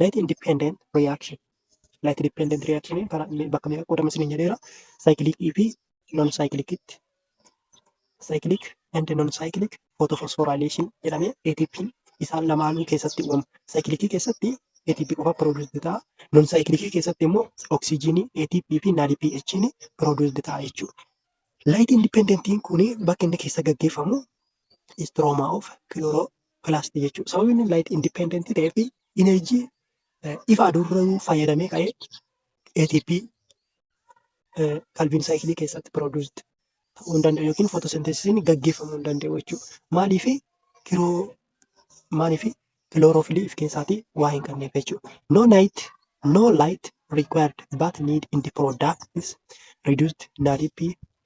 Light independent reaction. Light dependent reaction karaa bakka meeqa qoodama isiniin jedheera? Cyclicii fi non cyclicitti. Cyclic and non cyclic photophosphorylation jedhamee ATP isaan lamaanuu keessatti uumama. Cyclicii keessatti ATP qofa produced ta'a. Non cyclicii keessatti immoo oksijiinii, ATP fi NADPH produced ta'a jechuudha. Light independentiin kun bakki inni keessa gaggeeffamu stroma of chloroplast jechuudha. Sababni inni light independent ta'eef energy ifa aduurraa fayyadamee ka'ee ATP Calvin cycle keessatti produced ta'uu hin danda'u yookiin photosynthesisiin gaggeeffamuu hin danda'u jechuudha. Maaliif kiroo maaliif chlorophyll of keessaatii waa hin qabneef jechuudha. No night, no light required but need in the products reduced NADP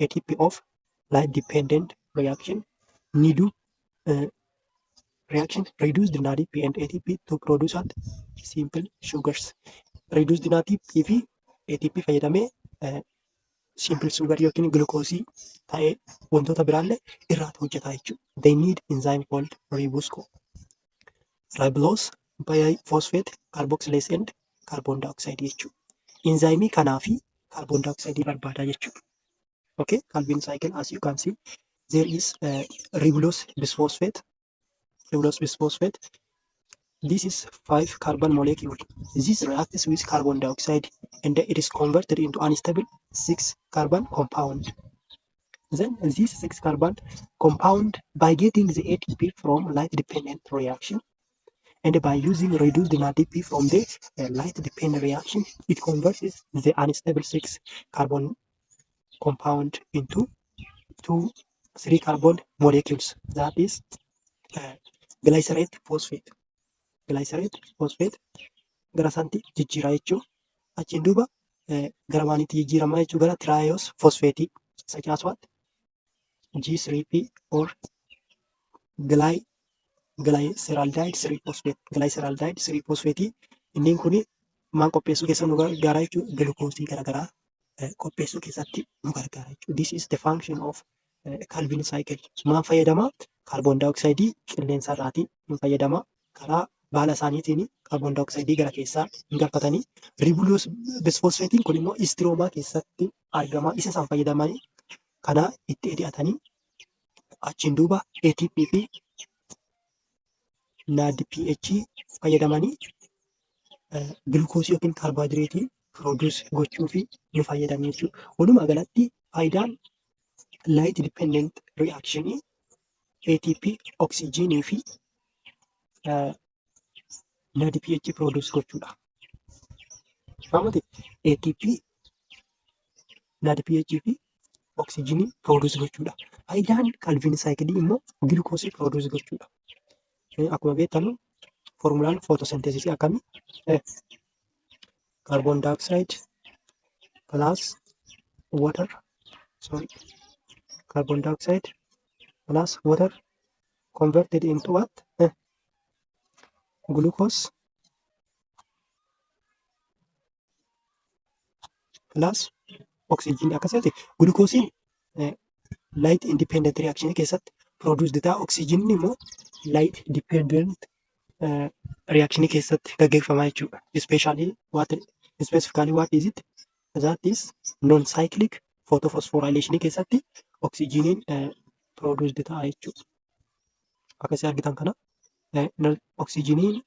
ATP of light dependent reaction need reaction reduced NADP and ATP to produce what? Simple sugars. Reduced NADP fi ATP fayyadamee simple sugar yookiin glukoosii ta'ee wantoota biraallee irraa hojjeta jechuudha. They need enzyme called ribosco. Ribulose biphosphate carboxylase and carbon dioxide jechuudha. Enzyme kanaa fi carbon dioxide barbaada jechuudha. Okay, Calvin cycle, as you can see, there is ribulose bisphosphate. Ribulose bisphosphate. This is 5 carbon molecule. This reacts with carbon dioxide and it is converted into unstable 6 carbon compound. Then this 6 carbon compound, by getting the ATP from light dependent reaction and by using reduced NADP from the light dependent reaction, it converts the unstable 6 carbon compound into 2 3 carbon molecules, that is glycerate phosphate. Glycerate phosphate gara isaatti jijjiiraa jechuudha. Achiin duuba gara maaliitti jijjiiramaa jechuudha? Gara triose phosphate, such as what? G3P or glyceraldehyde 3 phosphate. Glyceraldehyde 3 phosphate inni kun maal qopheessuu keessa nu gargaara jechuudha? Glukoosii garaagaraa qopheessuu keessatti nu gargaara jechuudha. This is the function of Calvin cycle. Maal fayyadama? Kaarboon daayoksayidii qilleensa irraatii ni fayyadama. Karaa baala isaaniitiin kaarboon daayoksayidii gara keessaa hin galfatanii. Ribulose bisphosphateiin kun immoo stroma keessatti argama. Isa isaan fayyadamanii kana itti hidhatanii achiin duuba ATP fi NADPH fayyadamanii glukoosii yookiin kaarboohayidireetii produce gochuuf nu fayyadan jechuudha. Walumaa galatti faayidaan light dependent reaction ATP, oksijiinii fi NADPH produce gochuudha. Fahamate ATP, NADPH fi oksijiinii produce gochuudha. Faayidaan Calvin cycle immoo glukoosii produce gochuudha. Akkuma beekamu formulaan photosynthesisii akkamii? Carbon dioxide plus water, sorry, carbon dioxide plus water converted into what? Glucose plus oxygen. Akkasumatti glukoosiin light independent reaction keessatti produced ta'a. Oxygen immoo light dependent reaction keessatti gaggeeffama jechuudha. Especially what, specifically what is it? That is non cyclic photophosphorylation keessatti oxygeniin produced ta'a jechuudha. Akkasii argitan kana oxygeniin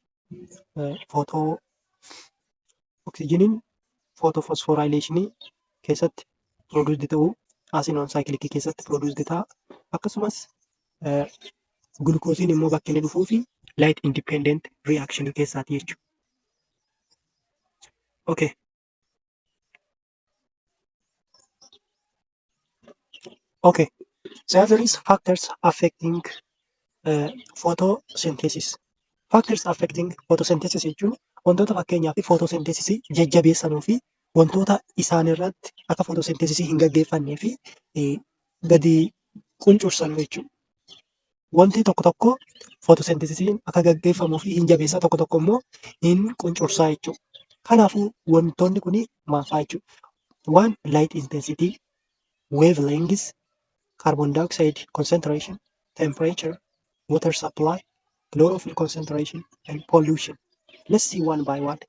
photo oxygeniin photophosphorylation keessatti produced ta'uu asii non cyclic keessatti produced ta'a. Akkasumas glukoosiin immoo bakka inni dhufuu fi light independent reaction keessaati jechuudha. Okay. Okay. The other is factors affecting photosynthesis. Factors affecting photosynthesis jechuun wantoota fakkeenyaaf photosynthesis jajjabeessanuu fi wantoota isaan irratti akka photosynthesis hin gaggeeffannee fi gadi quncursan jechuudha. Wanti tokko tokko photosynthesisiin akka gaggeeffamuu fi hin jabeessa, tokko tokko immoo hin quncursaa jechuudha. Kanaafuu wantoonni kun maal fa'aa jechuudha? One, light intensity, wavelengths, carbon dioxide concentration, temperature, water supply, chlorophyll concentration and pollution. Let's see one by one.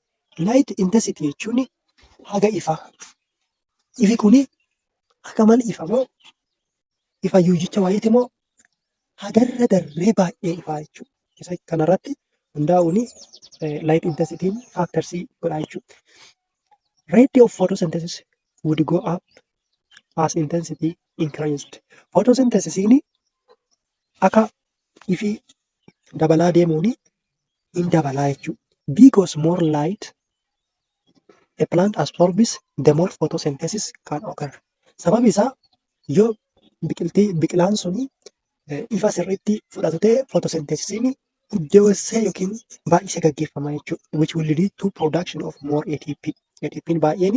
Light intensity jechuun haga ifaa. Ifi kuni akka malee ifa moo ifa yuujicha wayiiti moo hagarra darbee baay'ee ifaa jechuudha. Isa kanarratti hundaa'uun light intensity factors godha jechuudha. Rate of photosynthesis would go up as intensity increased. Photosynthesisiin akka ifi dabalaa deemuun hin dabalaa jechuudha. Because more light a plant absorbs, the more photosynthesis can occur. Sababi isaa yoo biqiltii biqilaan suni ifa sirriitti fudhatu ta'e, photosynthesisiin guddisee yookiin baay'isee gaggeeffama jechuudha. Which will lead to production of more ATP. ATP'n baay'een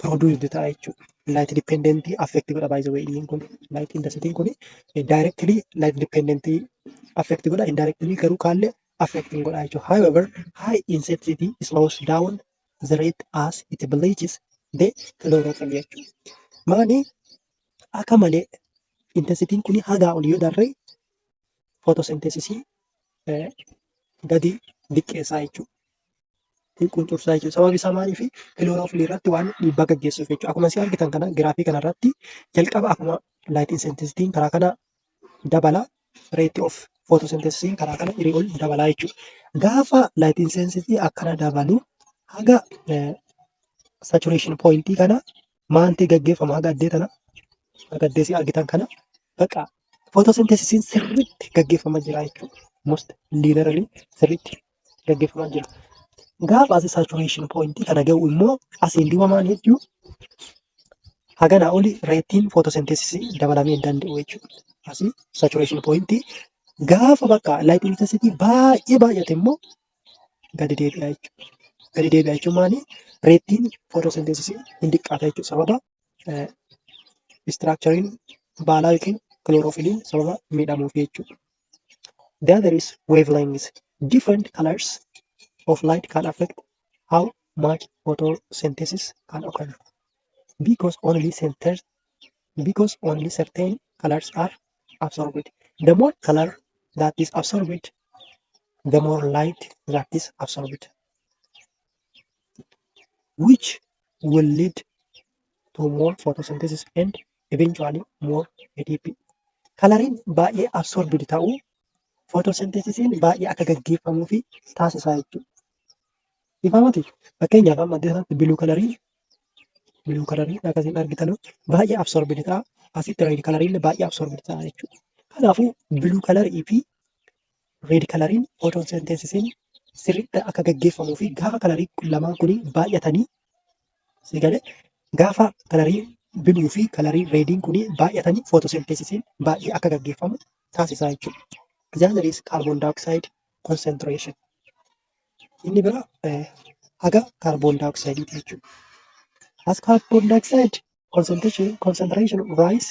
produced ta'a jechuudha. Light dependent affect godha, by the way, inni kun light intensity kun directly light dependent affect godha, indirectly garuu kaallee affect hin godha jechuudha. However, high intensity slows down the rate as it bleaches the chlorophyll jechuudha. Maali, akka malee intensitiin kun hagaa ol yoo darbe photosynthesisii gadi diqqeessaa jechuudha. Quncursaa jechuudha. Sababi isaa maaliifi chlorophyll irratti waan dhiibbaa gaggeessuuf jechuudha. Akkuma isin argitan kana giraafii kanarratti jalqaba akkuma light intensitiin karaa kana dabala, rate of photosynthesis karaa kana hirii ol dabalaa jechuudha. Gaafa light intensity akkana dabalu haga saturation pointii kana maalti gaggeeffama? Haga addee tana, haga addee isin argitan kana baqa photosynthesisiin sirriitti gaggeeffamaa jira jechuudha. Most linearly sirriitti gaggeeffamaa jira. Gaafa as saturation pointii kana ga'u immoo asiin duuba maal jechuu, haganaa oli rateiin photosynthesisii dabalamee hin danda'u jechuudha. Asii saturation pointii gaafa bakka light intensity baay'ee baay'ate immoo gadi deebi'a jechuudha. Gadi deebi'a jechuun maali? Rateiin photosynthesisii hin xiqqaata jechuudha. Sababa structureiin baalaa yookiin chlorophylliin sababa miidhamuuf jechuudha. The other is wavelengths. Different colors of light can affect how much photosynthesis can occur. Because only certain colors are absorbed. The more color that is absorbed, the more light that is absorbed, which will lead to more photosynthesis and eventually more ATP. Coloriin baay'ee absorbed ta'uu photosynthesisiin baay'ee akka gaggeeffamuu fi taasisaa jechuudha. Ifa miti? Fakkeenyaaf, amma iddoo kanatti blue coloriin akkasiin argitan baay'ee absorbed ta'a. Asitti red coloriin baay'ee absorbed ta'a jechuudha. Kanaafuu blue colorii fi red coloriin photosynthesisiin sirriitti akka gaggeeffamuu fi gaafa colorii lamaan kun baay'atanii si galee, gaafa colorii blue fi colorii rediin kun baay'atanii photosynthesisiin baay'ee akka gaggeeffamu taasisaa jechuudha. The other is carbon dioxide concentration. Inni biraa haga carbon dioxide jechuudha. As carbon dioxide concentration rise,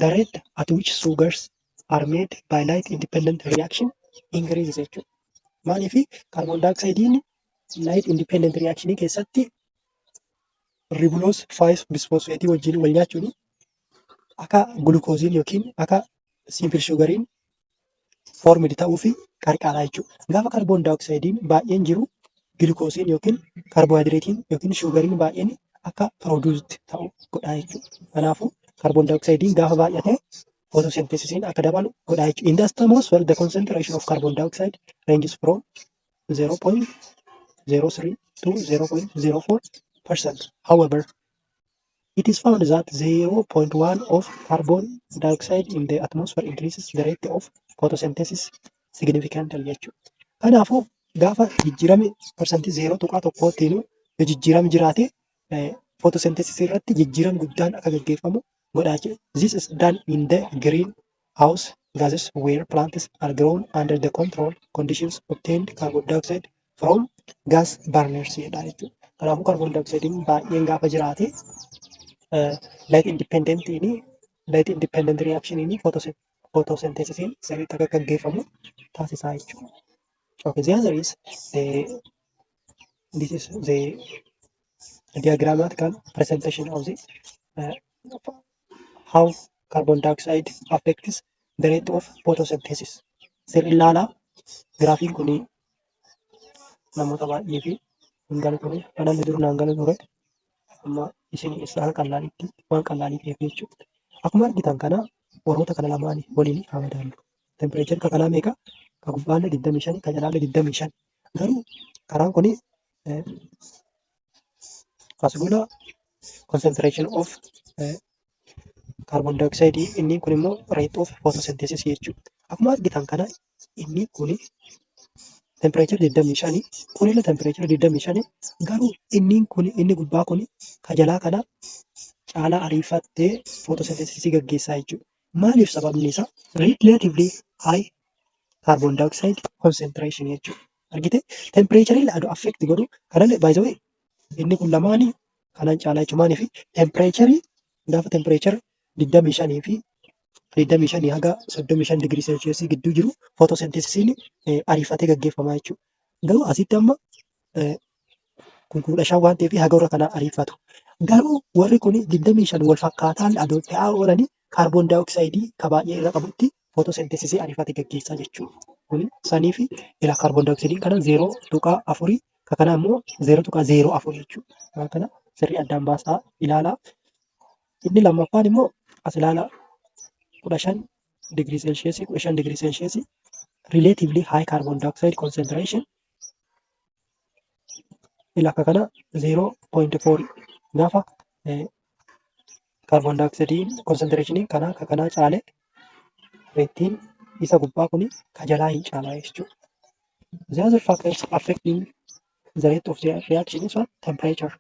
the rate at which sugars are made by light independent reaction increases jechuudha. Maaliif? Carbon dioxidein light independent reaction keessatti ribulose 5 bisphosphate wajjin wal nyaachuun akka glucoseiin yookiin akka simple sugariin formed ta'uu fi qarqaaraa jechuudha. Gaafa carbon dioxidein baay'een jiru, glucoseiin yookiin carbohydrateiin yookiin sugariin baay'een akka produced ta'u godha jechuudha. Kanaafuu carbon dioxidein gaafa baay'ate photosynthesisiin akka dabalu godha jechuudha. In the atmosphere, the concentration of carbon dioxide ranges from 0.03 to 0.04%. However, it is found that 0.1 of carbon dioxide in the atmosphere increases the rate of photosynthesis significantly jechuudha. Kanaafuu gaafa jijjiirame 0.1%tiin yoo jijjiirame jiraate, photosynthesis irratti jijjiiramni guddaan akka gaggeeffamu godhaa jechuudha. This is done in the greenhouse gases where plants are grown under the control conditions obtained carbon dioxide from gas burners jedha jechuudha. Kanaafuu carbon dioxide baay'een gaafa jiraate light independent reactioniin photosynthesisiin sirriitti akka gaggeeffamu taasisaa jechuudha. Okay, the other is the this is the diagrammatical presentation of the how carbon dioxide affects the rate of photosynthesis. Sirri ilaalaa, giraafiin kun Namoota baay'ee fi hin galu ture. Kanallee dur naan galu ture. Amma isin haala qallaalitti waan qallaalii ta'eef jechuudha. Akkuma argitan kana, warroota kana lamaan waliin haa madaallu. Temperature ka kanaa meeqa? Ka gubbaallee 25, ka jalaallee 25. Garuu karaan kuni as gula concentration of carbon dioxide, inni kun immoo rate of photosynthesis jechuudha. Akkuma argitan kana, inni kuni temperature 25, kunillee temperature 25, garuu inni kun, inni gubbaa kun ka jalaa kana caalaa ariifattee photosynthesis gaggeessaa jechuudha. Maaliif? Sababni isaa relatively high carbon dioxide concentration jechuudha. Argite, temperature illee aduu affect godhu kanallee, by the way, inni kun lamaanii kanan caalaa jechuudha. Maaliif? Temperature, gaafa temperature 25 fi 25 haga 35 digirii seelsheesii gidduu jiru photosynthesisiin ariifatee gaggeeffamaa jechuudha. Garuu asitti amma kun 15 waan ta'eef haga warra kanaa ariifatu. Garuu warri kun 25 wal fakkaataan aduu ta'aa oolanii kaarboon daayoksayidii ka baay'ee irra qabutti photosynthesisii ariifatee gaggeessaa jechuudha. Kun sanii fi ila kaarboon daayoksayidii kana 0.4, ka kana immoo 0.04 jechuudha. Waan kana sirrii addaan baasaa ilaalaa. Inni lammaffaan immoo as ilaalaa, 15 digirii seelsheesii, 15 digirii seelsheesii, relatively high carbon dioxide concentration, ila akka kana 0.4. Gaafa kaarboon daayoksayidii concentration kana ka kanaa caale, rateiin isa gubbaa kuni ka jalaa hin caalaa jechuudha. The other factors affecting the rate of the reaction is what? Temperature.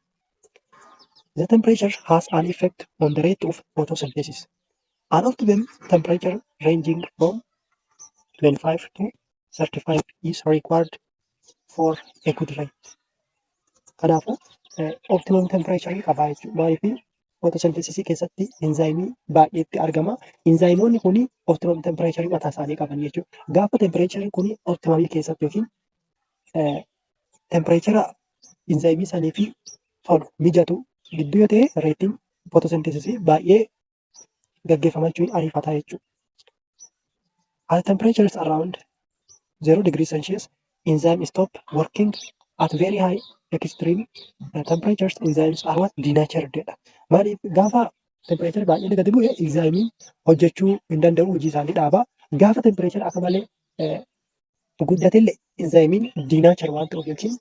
The temperature has an effect on the rate of photosynthesis. An optimum temperature ranging from 25 to 35 is required for a good rate. Kanaafuu optimum temperature qabaa jechuudha. Maaliif? Photosynthesis keessatti enzaayimii baay'eetti argama. Enzaayimoonni kun optimum temperature mataa isaanii qaban jechuudha. Gaafa temperature kun optimum keessatti yookiin temperature enzaayimii sanii fi tolu mijatu gidduu yoo ta'e, rateiin photosynthesis baay'ee gaggeeffama jechuun ariifataa jechuudha. At temperatures around 0 degrees Celsius, enzyme stop working. At very high extreme temperatures, enzymes are what? Denatured jedha. Maaliif? Gaafa temperature baay'ee gadi bu'e enzymiin hojjechuu hin danda'u, hojii isaanii dhaaba. Gaafa temperature akka malee guddatellee enzymiin denature waan ta'uuf yookiin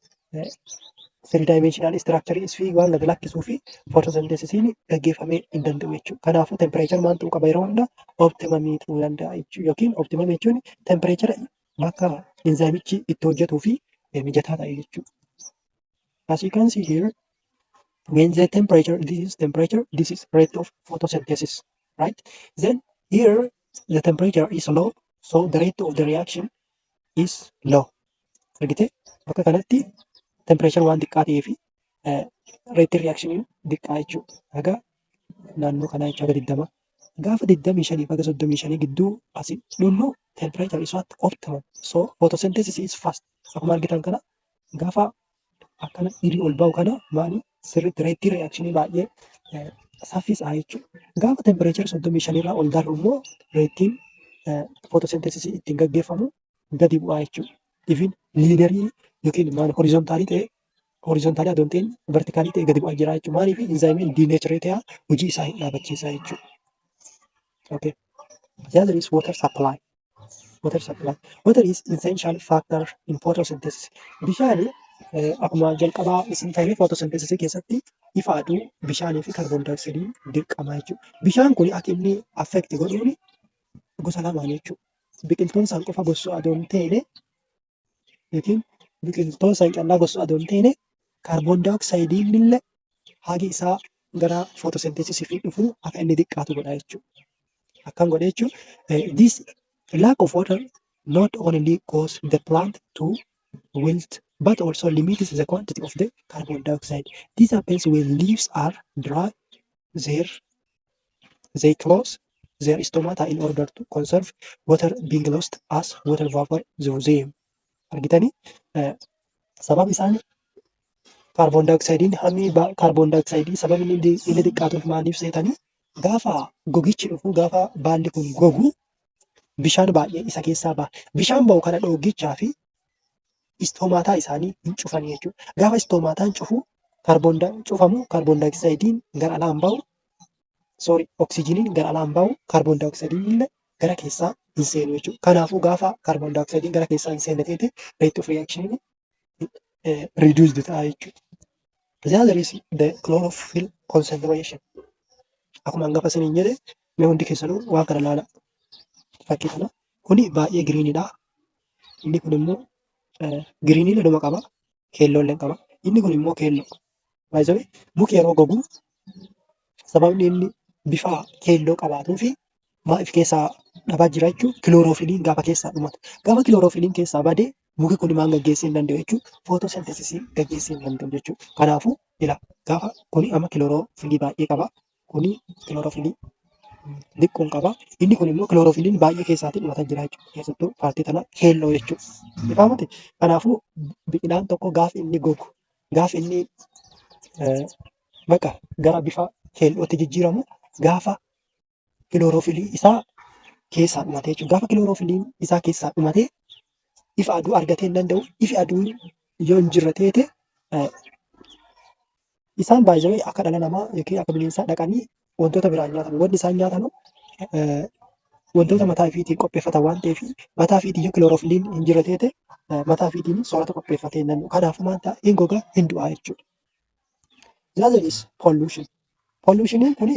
three dimensional structure isii waan gadi lakkisuu fi photosynthesisiin gaggeeffamee hin danda'u jechuudha. Kanaafuu temperature maal ta'uu qaba? Yeroo hunda optimumii ta'uu danda'a jechuudha. Yookiin optimum jechuun temperature bakka enzymichi itti hojjetuu fi mijataa ta'e jechuudha. As you can see here, when the temperature, this is temperature, this is rate of photosynthesis, right? Then here the temperature is low, so the rate of the reaction is low. Argite, bakka kanatti temperature waan xiqqaa ta'ee fi rate reaction xiqqaa jechuudha. Haga naannoo kanaa jechuudha, haga 20. Gaafa 25 haga 35 gidduu asii dhunnu, temperature is what? Optimum. So photosynthesis is fast. Akkuma argitan kana, gaafa akkana dhirii ol ba'u kana maali, sirriitti rateii reactionii baay'ee saffisaa jechuudha. Gaafa temperature 35 irraa ol darbu immoo rateiin photosynthesisii ittiin gaggeeffamu gadi bu'aa jechuudha. Even linearii yookiin maal horizontalii ta'e, horizontalii adoo hin ta'in verticalii ta'e gadi bu'aa jira jechuudha. Maaliif? Enzymiin denature ta'aa hojii isaa hin dhaabachiisaa jechuudha. Okay. The other is water supply. Water supply. Water is essential factor in photosynthesis. Bishaani akkuma jalqabaa isin ta'e photosynthesis keessatti ifa aduu, bishaanii fi kaarboon daayoksiidii dirqama jechuudha. Bishaan kun akka inni affect godhuun gosa lamaan jechuudha. Biqiltuun san qofa gossuu adoo hin ta'ine yookiin biqiltoon san callaa gossuu adoo hin ta'ine, kaarboon daayoksaayidiin illee hagi isaa gara photosynthesis dhufu akka inni xiqqaatu godha jechuudha. Akkam godhe jechuun, this lack of water not only cause the plant to wilt but also limits the quantity of the carbon dioxide. This happens when leaves are dry. They close their stomata in order to conserve water being lost as water vapor through them. Argitanii, sababa isaan kaarboon daayoksaayidiin, hammi kaarboon daayoksayidii sababni inni xiqqaatuuf maaliif seetanii? Gaafa gogichi dhufu, gaafa baalli kun gogu, bishaan baay'ee isa keessaa baha. Bishaan bahu kana dhoogichaa fi Stomata isaanii hin cufanii jechuudha. Gaafa stomataan cufu cufamu kaarboon daayoksaayidiin gara alaa hin bahu, sorry, oksijiiniin gara alaa hin bahu, kaarboon daayoksaayidiin illee gara keessaa hin seenu jechuudha. Kanaafuu gaafa kaarboon daayoksaayidiin gara keessaa hin seenne ta'e, rate of reaction reduced ta'a jechuudha. The other is the chlorophyll concentration. Akkuma hangafa isiniin jedhe, mee hundi keessanuu waan kana ilaala. Fakkii kana kuni baay'ee greenidha. Inni kun immoo greenii lama qaba. Keelloo illee qaba. Inni kun immoo keelloo. By the way, muki yeroo gogu sababni inni bifa keelloo qabaatuu fi maal of keessaa dhabaa jira jechuudha. Kilooroofiliin gaafa keessaa dhumatu. Gaafa kilooroofiliin keessaa bade, muki kun maal gaggeessuu hin danda'u jechuudha? Footoosenteesisii gaggeessuu hin danda'u jechuudha. Kanaafuu ila gaafa kuni amma kilooroofilii baay'ee qaba. Kuni kilooroofilii xiqqoon qaba. Inni kun immoo kilooroofiliin baay'ee keessaatii dhumataa jira jechuudha. Keessattuu paartii tana keelloo jechuudha. Ifaa miti? Kanaafuu biqilaan tokko gaafa inni gogu, gaafa inni baqa gara bifa keellootti jijjiiramu, gaafa kilooroofilii isaa keessaa dhumate jechuudha. Gaafa kilooroofiliin isaa keessaa dhumate, ifa aduu argatee hin danda'u. Ifi aduu yoo hin jirre ta'e, isaan baay'ee akka dhala namaa yookiin akka bineensaa dhaqanii wantoota biraan nyaatan. Wanti isaan nyaatan wantoota mataa ofiitiin qopheeffatan waan ta'eef, mataa ofiitiin yoo kilooroofiliin hin jirre ta'e, mataa ofiitiin soorata qopheeffatee hin danda'u. Kanaafuu maal ta'a? Hin goga, hin du'a jechuudha. The other is pollution. Pollutioniin kun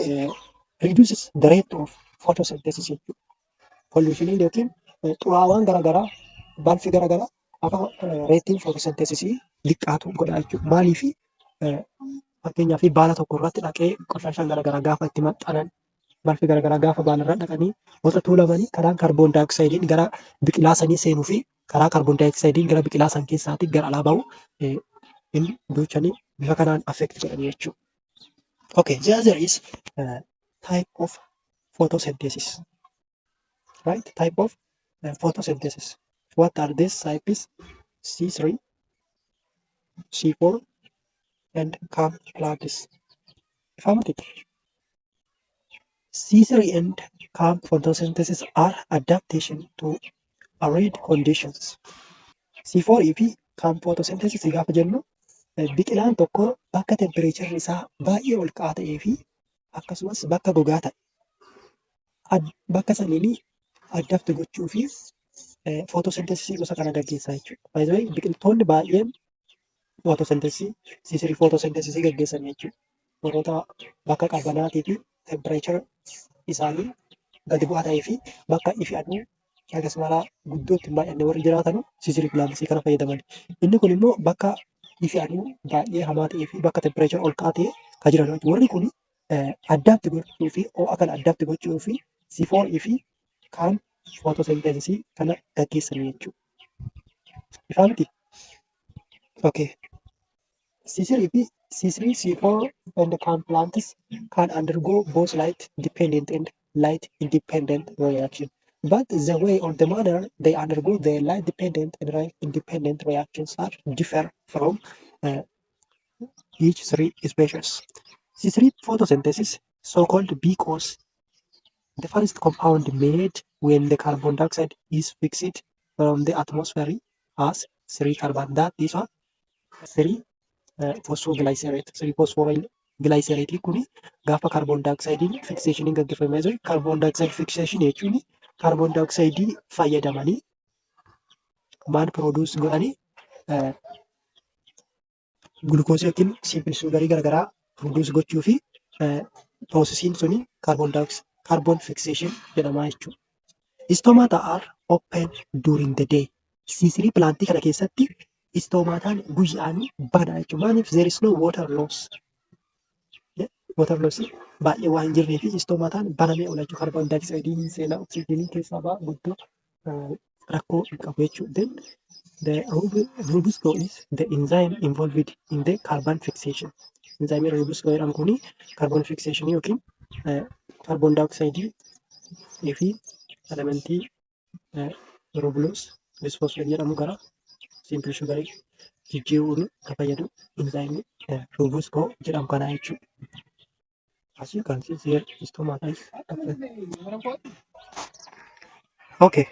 reduces the rate of photosynthesis jechuudha. Pollutioniin yookiin xuraawaan garaagaraa, balfi garaagaraa akka rateiin photosynthesisii xiqqaatu godha jechuudha. Maaliif? Fakkeenyaaf, baala tokko irratti dhaqee qoshaashaan garaagaraa gaafa itti maxxanan, balfi garaagaraa gaafa baala irra dhaqanii warra tuulamanii, karaan kaarboon daayoksaayidiin gara biqilaa sanii seenuu fi karaa kaarboon daayoksaayidiin gara biqilaa san keessaatii gara alaa bahu hin duuchanii bifa kanaan affect godhanii jechuudha. Okay, the other is type of photosynthesis. Right? Type of photosynthesis. What are these types? C3, C4, and CAM plants. Ifamati. C3 and CAM photosynthesis are adaptation to arid conditions. C4 fi CAM photosynthesis gaafa jennu, biqilaan tokko bakka temperatureri isaa baay'ee ol ka'aa ta'ee fi akkasumas bakka gogaa ta'e bakka saniin adapt gochuu fi photosynthesisii gosa kana gaggeessaa jechuudha. By the way, biqiltoonni baay'een photosynthesisii C3 photosynthesisii gaggeessan jechuudha. Warroota bakka qabbanaatii fi temperature isaanii gadi bu'aa ta'ee fi bakka ifi aduu akkasumas guddootti hin baay'anne warri jiraatan C3 plantsii kana fayyadaman. Inni kun immoo bakka ifi aduu baay'ee hamaa ta'ee fi bakka temperature ol ka'aa ta'e kan jiran. Warri kun adapt gochuu fi ho'a kana adapt gochuu fi C4 fi CAM photosynthesisii kana gaggeessan jechuudha. Ifaa miti? Okay. C3 fi C3, C4 and CAM plants can undergo both light dependent and light independent reaction. But the way or the manner they undergo the light dependent and light independent reactions are differ from each three species. C3 photosynthesis, so-called because the first compound made when the carbon dioxide is fixed from the atmosphere has three carbon, that is what three phosphoglycerate. Three phosphoglycerate kuni gaafa carbon dioxide fixation gaggeeffamee jiru. Carbon dioxide fixation jechuun carbon dioxide fayyadamanii maal produce godhanii? Gulukoosii yookiin simple sugarii garaagaraa produce gochuu fi processiin suni carbon dioxide carbon fixation jedhama jechuudha. Stomata are open during the day. C3 plantii kana keessatti stomataan guyyaan banaa jechuudha. Maaliif? There is no water loss. Water loss baay'ee waan hin jirree fi stomataan banamee oola jechuudha. Carbon dioxide seenaa, oksijiinii keessaa ba'a, guddoo rakkoo hin qabu jechuudha. Then the rubisco is the enzyme involved in the carbon fixation. Enzyme rubisco jedhamu kuni carbon fixation yookiin carbon dioxide fi elementii ribulose bisphosphate jedhamu gara simple sugar jijjiiruun kan fayyadu enzyme rubisco jedhamu kana jechuudha. As you can see here, stomata is open. Okay.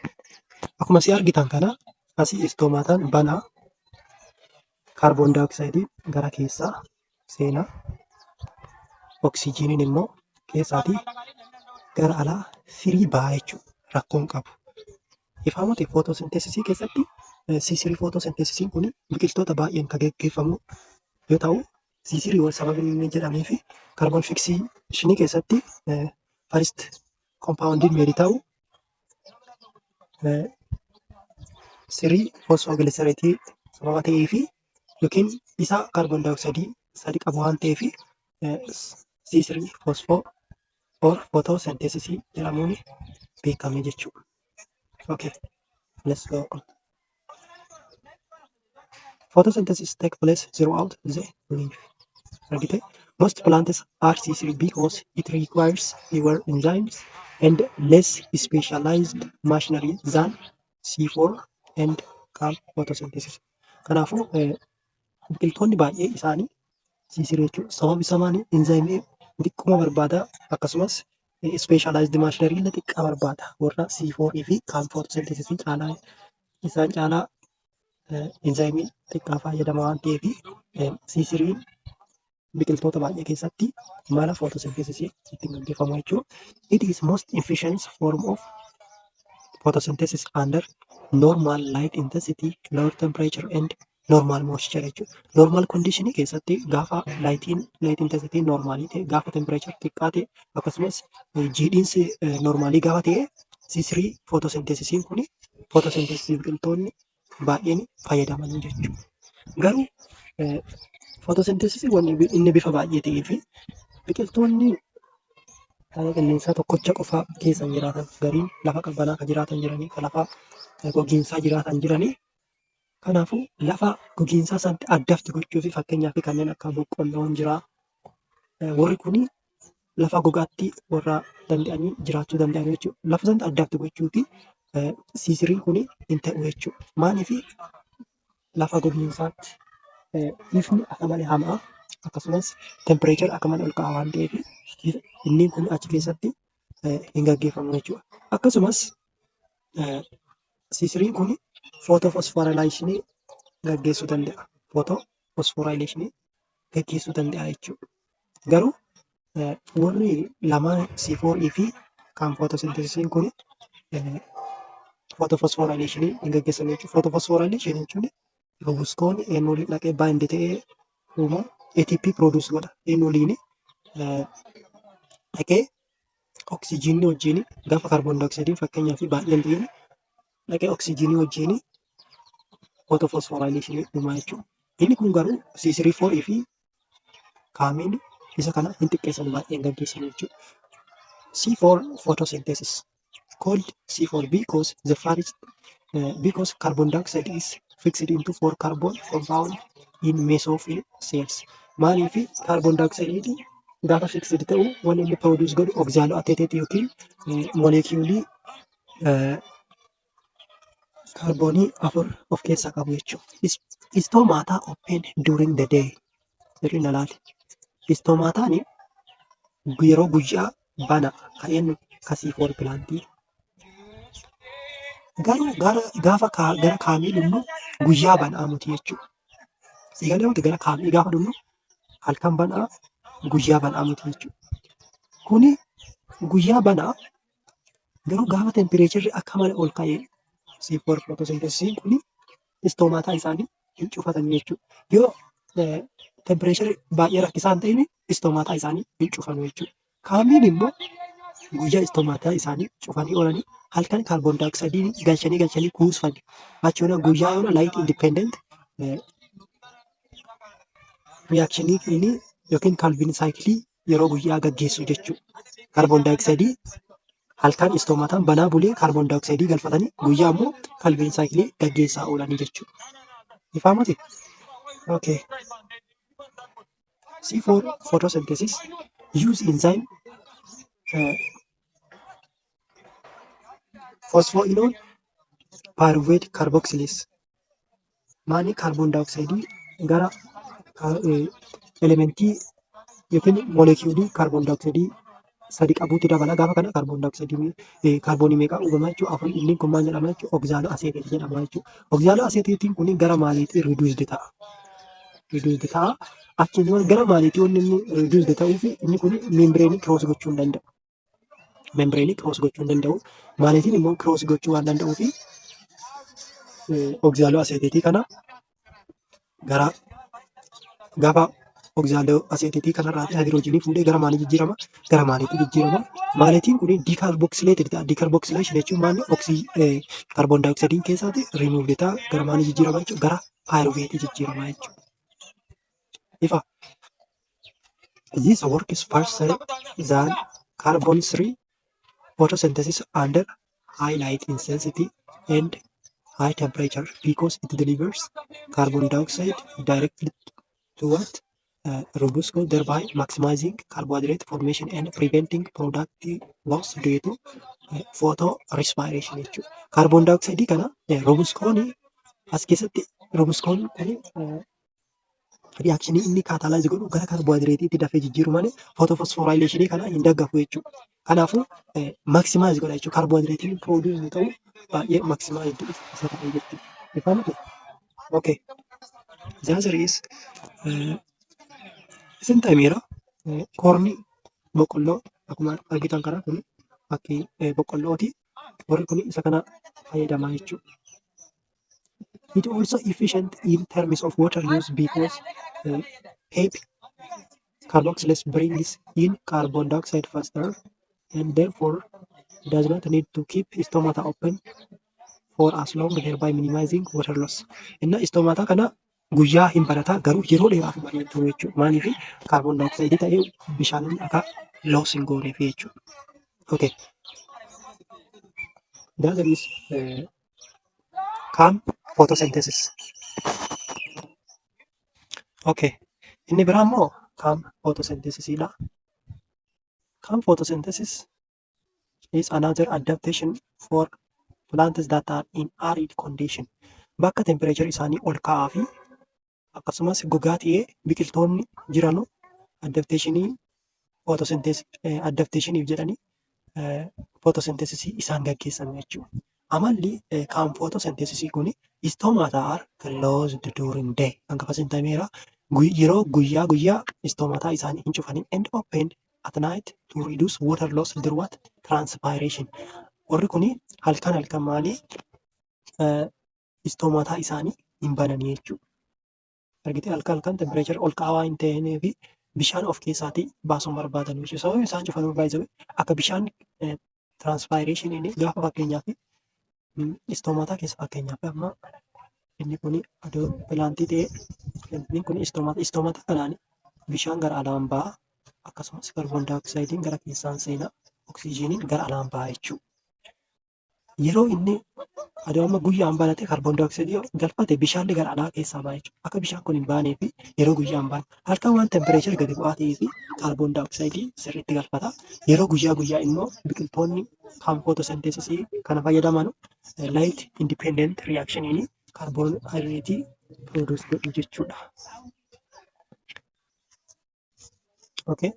Akkuma si argitan kana asii stomataan banaa. Kaarboon daayoksaayidiin gara keessaa seenaa. Oksijiiniin immoo keessaatii gara alaa free baha jechuudha. Rakkoo hin qabu. Ifaa miti? Footosinteesisii keessatti C3 footosinteesisiin kun biqiltoota baay'een kan gaggeeffamu yoo ta'u, C3 sababni inni jedhameef carbon fixationii keessatti first compoundiin made ta'u 3 phosphoglycerate sababa ta'eefi yookiin isa kaarboon daayooksaayidii sadi qabu waan ta'eef C3 phospho or photosynthesis jedhamuun beekame jechuudha. Okay, let's go on. Photosynthesis take place throughout the leaf. Argite? Most plants are C3 because it requires fewer enzymes and less specialized machinery than C4 and CAM photosynthesis. Kanaafuu biqiltoonni baay'ee isaanii C3 jechuudha. Sababni isaa maali? Enzyimii xiqquma barbaada, akkasumas specialized machinery illee xiqqaa barbaada. Warra C4 fi CAM photosynthesis caalaa, isaan caalaa enzyimii xiqqaa fayyadama waan ta'eef, C3 biqiltoota baay'ee keessatti mala photosynthesis ittiin gaggeeffamu jechuudha. It is most efficient form of photosynthesis under normal light intensity, lower temperature and normal moisture jechuudha. Normal condition keessatti gaafa light intensity normalii ta'e, gaafa temperature xiqqaa ta'e, akkasumas jiidhinsi normalii gaafa ta'e, C3 photosynthesisiin kun photosynthesis biqiltoonni baay'een fayyadaman jechuudha. Garuu photosynthesisii wanni inni bifa baay'ee ta'ee fi biqiltoonni haala qilleensaa tokkocha qofa keessa hin jiraatan. Gariin lafa qabbanaa kan jiraatan jiranii, kan lafa gogiinsaa jiraatan jiranii. Kanaafuu lafa gogiinsaa sanatti adapt gochuu fi fakkeenyaaf kanneen akka boqqolloon jira. Warri kuni lafa gogaatti warra danda'anii jiraachuu danda'an jechuudha. Lafa sanatti adapt gochuu fi C3n kun hin ta'u jechuudha. Maaliif? Lafa gogiinsaatti ifni akka malee hamaa, akkasumas temperature akka malee ol ka'aa waan ta'eef, inni kun achi keessatti hin gaggeeffamu jechuudha. Akkasumas C3n kun photophosphorylationii gaggeessuu danda'a. Photophosphorylationii gaggeessuu danda'a jechuudha. Garuu warri lamaan C4 fi kan photosynthesisiin kun photophosphorylationii hin gaggeessan jechuudha. Photophosphorylationii jechuun rubiskoon eenyu waliin dhaqee bind ta'ee uuma ATP produce godha. Eenyu waliin dhaqee? Oksijiinii wajjin. Gaafa kaarboon daayoksaydiin fakkeenyaaf baay'een ta'in dhaqee oksijiinii wajjin photophosphorylationii uumaa jechuudha. Inni kun garuu C3 fi CAMiin isa kana hin xiqqeessan, baay'een gaggeessan jechuudha. C4 photosynthesis called C4 because the first because carbon dioxide is fixed into four carbon compound in mesophyll cells. Maaliif? Carbon dioxide gaafa fixed ta'u wanni inni produce godhu oxaloacetate yookiin molecuulii kaarboonii afur of keessaa qabu jechuudha. Stomata open during the day. Sirrii na laali. Stomataan yeroo guyyaa bana kan eenyu? Ka C4 plantii. Garuu gaafa gara CAMii dhufnu guyyaa banaa miti jechuudha. Sigalee miti? Gara CAMii gaafa dhufnu halkan banaa, guyyaa banaa miti jechuudha. Kuni guyyaa banaa, garuu gaafa temperatureri akka malee ol ka'e C4 photosynthesisiin kuni stomata isaanii hin cufatan jechuudha. Yoo temperatureri baay'ee rakkisaa hin ta'in stomata isaanii hin cufanu jechuudha. CAMiin immoo guyyaa stomata isaanii cufanii oolanii halkan kaarboon daayoksayidii galchanii galchanii kuusfan. Achi guyyaa yoona light independent reactionii yookiin Calvin cycleii yeroo guyyaa gaggeessu jechuudha. Kaarboon daayoksayidii halkan stomataan banaa bulee kaarboon daayoksayidii galfatanii guyyaa immoo Calvin cycleii gaggeessaa oolanii jechuudha. Ifaa miti? Okay. C4 photosynthesis use enzyme phosphoenol pyruvate carboxylase. Maali? Kaarboon daayoksayidii gara elementii yookiin moleekiyuulii kaarboon daayoksayidii sadi qabuutti dabala. Gaafa kana kaarboon daayoksayidii kaarboonii meeqa uumama jechuudha? Afur. Inni kun maal jedhama jechuudha? Oxaloacetate jedhama jechuudha. Oxaloacetateiin kun gara maaliitti reduced ta'a? Reduced ta'a. Achiin dura gara malateii wanni inni reduced ta'uu fi inni kun membraneii cross gochuu hin danda'u. Membraneii cross gochuu hin danda'u. Malateiin immoo cross gochuu waan danda'uu fi oxaloacetateii kana gara gaafa oxaloacetateii kanarraa hydrogenii fuudhee gara maalii jijjiirama? Gara malateii jijjiirama. Malateiin kun decarboxylated ta'a. Decarboxylation jechuun maali? Carbon dioxideiin keessaati rimuuvd ta'a. Gara maalii jijjiirama jechuudha? Gara pyruvateii jijjiirama jechuudha. Ifa. This works faster than carbon 3 photosynthesis under high light intensity and high temperature because it delivers carbon dioxide directly to what? Rubisco, thereby maximizing carbohydrate formation and preventing product loss due to photorespiration jechuudha. Carbon dioxide kana Rubiscoon as keessatti, Rubiscoon kun reactionii inni catalyze godhu gara carbohydrateiitti dafee jijjiiru malee photophosphorylationii kana hin daggafu jechuudha. Kanaafuu maximize godha jechuudha. Carbohydrateiin produce ta'u baay'ee maximize isa ta'e jechuudha. Ifaa miti? Okay. The other is isin ta'imeera cornii, boqqolloo. Akkuma argitan kana kun fakkii boqqollooti. Warri kun isa kana fayyadamaa jechuudha. It also efficient in terms of water use because PEP carboxylase brings in carbon dioxide faster and therefore does not need to keep stomata open for as long, thereby minimizing water loss. Inna stomata kana guyyaa hin barataa, garuu yeroo dheeraaf banee turu jechuudha. Maaliif? Carbon dioxide ta'ee bishaan akka loss hin gooneef jechuudha. Okay. The other is CAM photosynthesis. Okay. Inni biraa immoo CAM photosynthesisidha. CAM photosynthesis is another adaptation for plants that are in arid condition. Bakka temperature isaanii ol ka'aa fi akkasumas gogaa ta'ee biqiltoonni jiranu adaptationii adaptationiif jedhanii photosynthesisii isaan gaggeessan jechuudha. Amalli CAM photosynthesisii kun stomata are closed during day. Hanga tameera yeroo guyyaa guyyaa stomata isaanii hin cufanii and opened at night to reduce water loss through what? Transpiration. Warri kuni halkan halkan maalii stomata isaanii hin bananii jechuudha. Argitee, halkan halkan temperature ol ka'aa waan hin ta'eef bishaan of keessaatii baasuun barbaadan jechuudha. Sababni isaan cufanuuf baay'isee akka bishaan transpirationiin gaafa fakkeenyaaf stomata keessa, fakkeenyaaf amma inni kun adoo plantii ta'ee, inni kun stomata, stomata kanaan bishaan gara alaan ba'a, akkasumas carbon dioxideiin gara keessaan seenaa, oksijiiniin gara alaan ba'a jechuudha. Yeroo inni adoo amma guyyaan banate carbon dioxideii galfate, bishaan gara alaa keessaa ba'a jechuudha. Akka bishaan kun hin baanee fi yeroo guyyaan baane, halkan waan temperature gadi bu'aa ta'ee fi carbon dioxideii sirriitti galfata. Yeroo guyyaa guyyaa immoo biqiltoonni kan photosynthesisii kana fayyadaman light independent reactioniin carbohydrateii produce godhu jechuudha. Okay.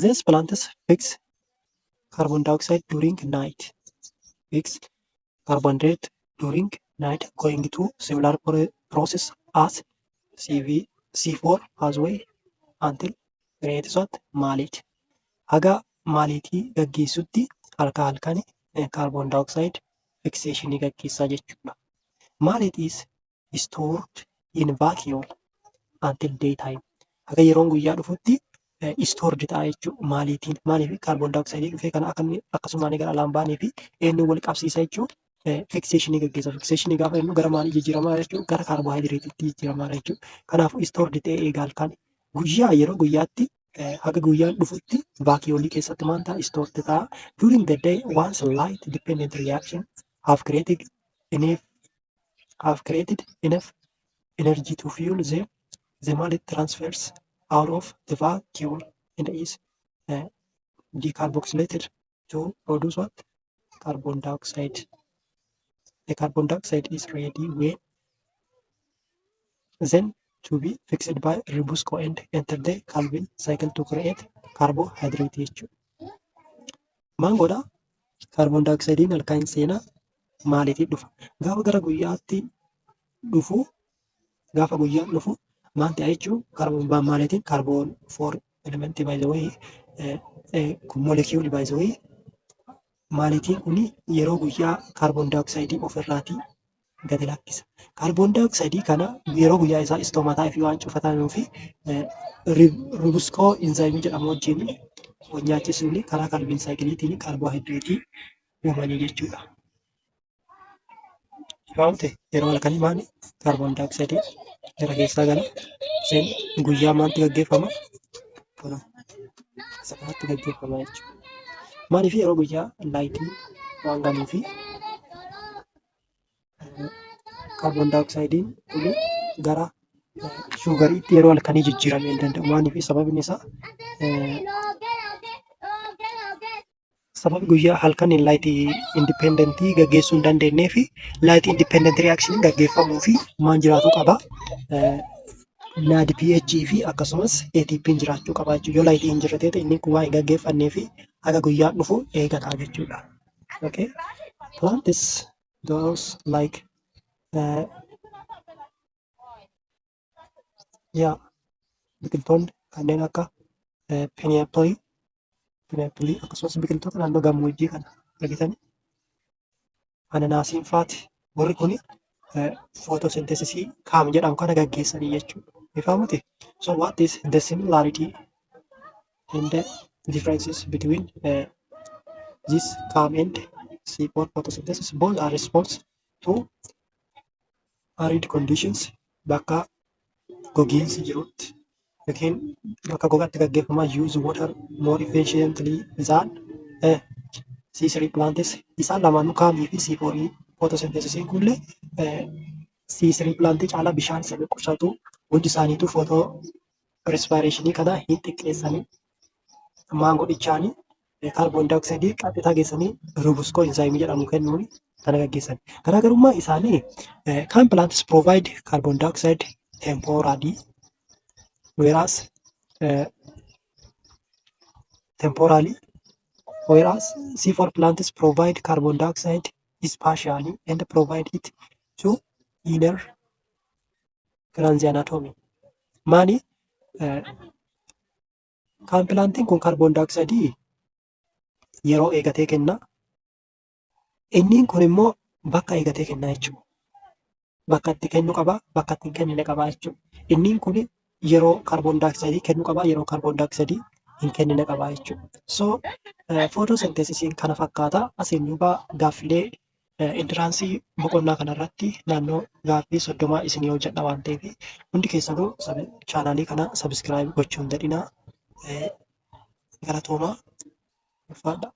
These plants fix carbon dioxide during night. Fix carbohydrate during night, going to similar process as CV, C4 pathway until creates what? Malate. Haga malateii gaggeessutti halkan halkan carbon dioxide fixationii gaggeessaa jechuudha. Malate is stored in vacuole until daytime. Haga yeroon guyyaa dhufutti stored ta'a jechuudha malateiin. Maaliif? Carbon dioxideii dhufee kana akka inni akkasumaan gara alaan baanee fi eenyuun wal qabsiisa jechuudha. Fixationii gaggeessa. Fixationii gaafa jennu gara maalii jijjiiramaa jechuudha? Gara carbohydrateiitti jijjiiramaa jechuudha. Kanaafuu stored ta'ee eega halkan. Guyyaa yeroo guyyaatti haga guyyaan dhufutti vacuoleii keessatti maal ta'a? Stored ta'a. During the day, once light dependent reaction have created enough energy to fuel them, the malate transfers out of the vacuole and is decarboxylated to produce what? Carbon dioxide. The carbon dioxide is ready when then to be fixed by Rubisco and enter the Calvin cycle to create carbohydrate jechuudha. Maal godhaa? Kaarboon daayoksaayidiin halkan seenaa maaliitiif dhufa? Gaafa gara guyyaatti dhufu, gaafa guyyaan dhufu maal ta'a jechuun maaliitiin carbon four elementii, by the way, molecule, by the way, maaliitiin kuni yeroo guyyaa kaarboon daayoksaayiidii ofirraatii gadi lakkisa. Kaarboon daayoksaayiidii kana yeroo guyyaa isaa stomata fi waan cufatamuu fi rubisco enzyme jedhamu wajjin wal nyaachisuun karaa Calvin cycleiitiin kaarboohayidireetii uumanii jechuudha. Ifaa yeroo halkanii maali? Kaarboon daayoksaayiidii gara keessaa gala. Guyyaa maaltu gaggeeffama? Isa kanatti gaggeeffama jechuudha. Maaliif? Yeroo guyyaa lightiin waan galuufi kaarboon daayoksaayidiin kun gara sugariitti yeroo halkanii jijjiiramuu hin danda'u. Maaliif? Sababni isaa sababi guyyaa halkan light independent gaggeessuu hin dandeenyee fi light independent reactioniin gaggeeffamuu fi maal jiraachuu qaba? NADPH fi akkasumas ATP'n jiraachuu qaba jechuudha. Yoo lightii hin jirre ta'e, inni kun waan hin gaggeeffannee fi haga guyyaan dhufu eegata jechuudha. Okay. Plants those like yeah, biqiltoonni kanneen akka pineapple akkasumas biqiltoota naannoo gammoojjii kana argitan, ananaasiin faati, warri kun photosynthesisii CAM jedhamu kana gaggeessanii jechuudha. Ifaa miti? So what is the similarity and the differences between this CAM and C4 photosynthesis? Both are response to arid conditions, bakka gogiinsi jirutti yookiin bakka gogaatti gaggeeffamaa, use water more efficiently than C3 plants. Isaan lamaanuu, CAMii fi C4 photosynthesisiin kunillee, C3 plantii caalaa bishaan sirrii qusatu. Hundi isaaniitu photo respirationii kana hin xiqqeessanii maan godhichaanii kaarboon daayoksayidii qaxxitaa geessanii rubisco enzyme jedhamu kennuun kana gaggeessan. Garaagarummaa isaanii, CAM plants provide carbon dioxide temporarily whereas temporarily whereas C4 plants provide carbon dioxide spatially and provide it to inner Kranz anatomy. Maali? CAM plantiin kun kaarboon daayoksayidii yeroo eegatee kenna. Inni kun immoo bakka eegatee kenna jechuudha. Bakka itti kennu qaba, bakka itti hin kennine qaba jechuudha. Inni kun yeroo kaarboon daayoksayidii kennu qaba, yeroo kaarboon daayoksayidii hin kennine qaba jechuudha. So photosynthesisiin kana fakkaata. Asiin duuba gaaffilee entrance boqonnaa kanarratti naannoo gaaffii 30 isinii hojjedha waan ta'eef, hundi keessanuu channelii kana subscribe gochuu hin dadhinaa. Galatoomaa, ulfaadha.